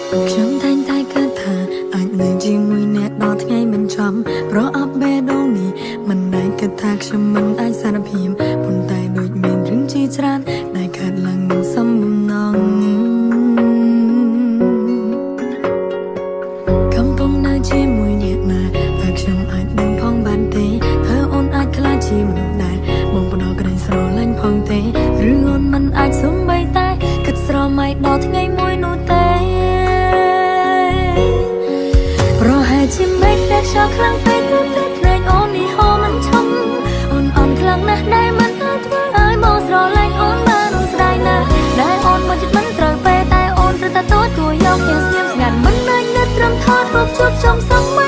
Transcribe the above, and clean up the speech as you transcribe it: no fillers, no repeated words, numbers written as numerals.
ខ្ញុំតែងតែគិតថាអាចនៅជាមួយអ្នកដល់ថ្ងៃបញ្ចប់ប្រអប់បេះដូងនេះមិនដែលគិតថាខ្ញុំមិនអាចសារភាពប៉ុន្តែដូចមានរឿងជាច្រើនដែលកើតឡើងមិនសមបំណងកំពុងនៅជាមួយអ្នកណាតែខ្ញុំអាចដឹងផងបានទេតើអូនអាចក្លាយជាមនុស្សដែលបងផ្ដល់ក្តីស្រឡាញ់ផងទេឬអូនមិនអាចសំបីតែគិតស្រមៃដល់ថ្ងៃមួយនោះទេ ប្រហែលជាមេឃធ្លាក់ខ្យល់ខ្លាំងពេកទើបតែភ្នែកអូននេះហូរមិនឈប់អូនអន់ខ្លាំងណាស់ដែលមិនអាចធ្វើឲ្យមកស្រឡាញ់អូនបានអូនស្ដាយណាស់ដែលអូនមកចិត្តមិនត្រូវពេលតែអូនត្រូវតែទទួលយកយ៉ាងស្ងៀមស្ងាត់មិនអាចនឹកត្រឹមថតរូបជួបជុំសម័យ។